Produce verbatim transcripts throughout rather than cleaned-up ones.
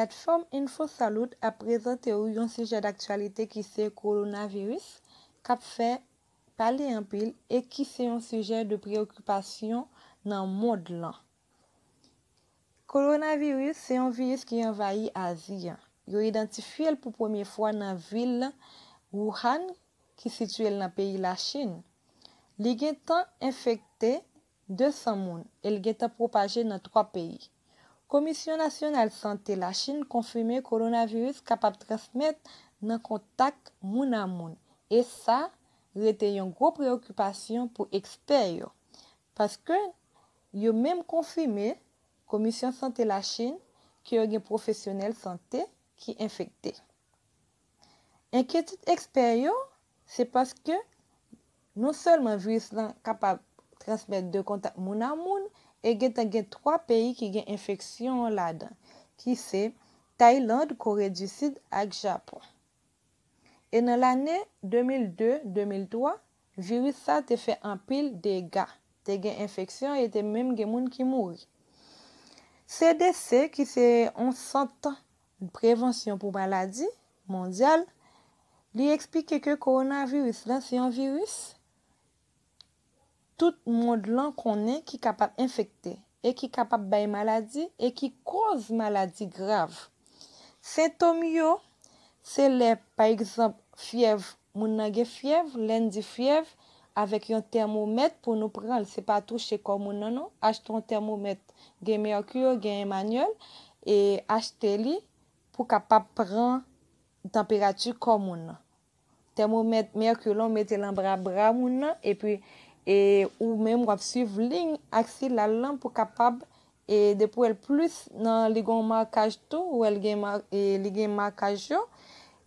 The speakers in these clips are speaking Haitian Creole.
Platfòm Info Salud ap prezante w yon sijè daktyalite ki se kowonaviris, k ap fè pale anpil e ki se yon sijè de preyokipasyon nan mond lan. Kowonaviris se yon viris ki anvayi Azi an. Yo idantifye l pou premye fwa nan vil Wuhan, ki sitiye l nan peyi Lachin. Li gentan enfekte de san moun e l gentan pwopaje nan twa peyi. Komisyon Nasyonal Sante Lachin konfime kowonaviris kapab transmèt nan kontak moun a moun, e sa rete yon gwo preyokipasyon pou ekspè yo, paske yo menm konfime Komisyon Sante Lachin ke yo gen pwofesyonèl sante ki enfekte. Enkyetid ekspè yo se paske non sèlman viris lan kapab transmèt de kontak moun a moun, e gentan gen twa peyi ki gen enfeksyon an ladan, ki se Tayland, Kore di Sid ak Japon. E nan lane de mil de, de mil twa, viris sa te fè anpil dega. Te gen enfeksyon e te menm gen moun ki mouri. C D C, ki se yon sant prevansyon pou maladi mondyal, li eksplike ke kowonaviris lan se yon viris tout mond lan konnen ki kapab enfekte e ki kapab bay maladi e ki koz maladi grav. Sentòm yo se lè, pa egzanp, fyèv, moun nan gen fyèv, lè n di fyèv, avèk yon tèmomèt pou nou pran l, se pa touche kò moun nan non, achte yon tèmomèt, gen Mercure, gen Emmanuel, e achte li pou kapab pran tanperati kò moun nan. Tèmomèt Mercure lan, w mete l anba bra moun nan, epi e ou menm w ap swiv liy aksilal lan pou kapab, e depi w wè l plis nan, li gen yon makaj tou, ou wè l gen ma- e li gen makaj yo.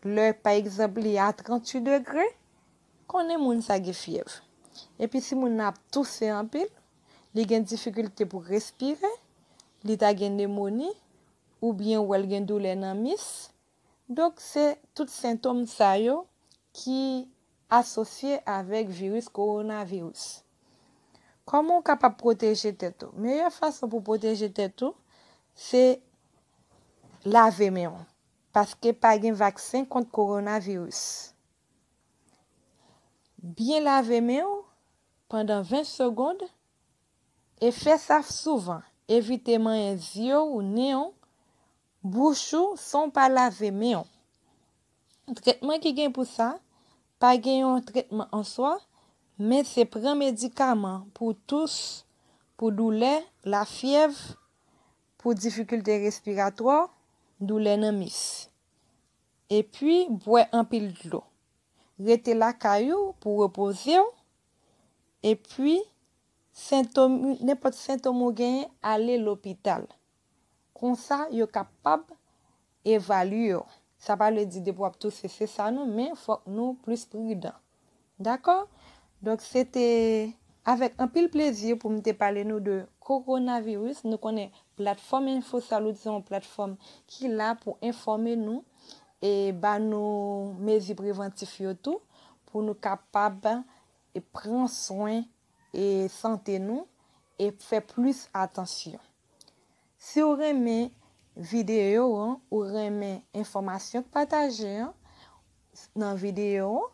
Lè pa egzanp li a tranntuit degre, konnen moun sa gen fyèv. Epi si moun nan ap touse anpil, li gen difikilte pou respire, li ta gen nemoni, oubyen ou wè l gen doulè nan mis. Donk se tout sentòm sa yo ki asosye avèk viris kowonaviris. Kòman w kapab pwoteje tèt ou? Meyè fason pou pwoteje tèt ou se lave men w, paske pa gen vaksen kont kowonaviris. Byen lave men w pandan ven segonn e fè sa souvan. Evite manyen zye w, nen w, bouch ou san w pa lave men w. Tretman ki gen pou sa, pa gen yon tretman an swa, men se pran medikaman pou tous, pou doulè, lafyèv, pou difikilte respiratwa, doulè nan mis. Epi bwè anpil dlo. Rete lakay ou pou repoze w. Epi sentòm, nenpòt sentòm ou genyen, ale lopital. Konsa yo kapab evalye w. Sa pa vle di depi w ap touse se sa non, men fòk nou plis pridan. Dakò? Donk se te avèk anpil plezi pou m te pale nou de kowonaviris. Nou konnen platfòm Info Salud se yon platfòm ki la pou enfòme nou e ba nou mezi prevantif yo tou, pou nou kapab e pran swen e sante nou e fè plis atansyon. Si w renmen videyo an, ou renmen enfòmasyon k pataje an nan videyo an,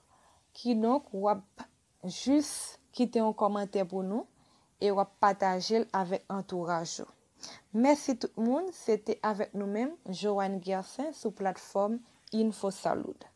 kidonk w ap jis kite yon kòmantè pou nou e w ap pataje l avèk antouraj ou. Mèsi tout moun, se te avèk nou menm, Joanne Gersin, sou platfòm Info Salud.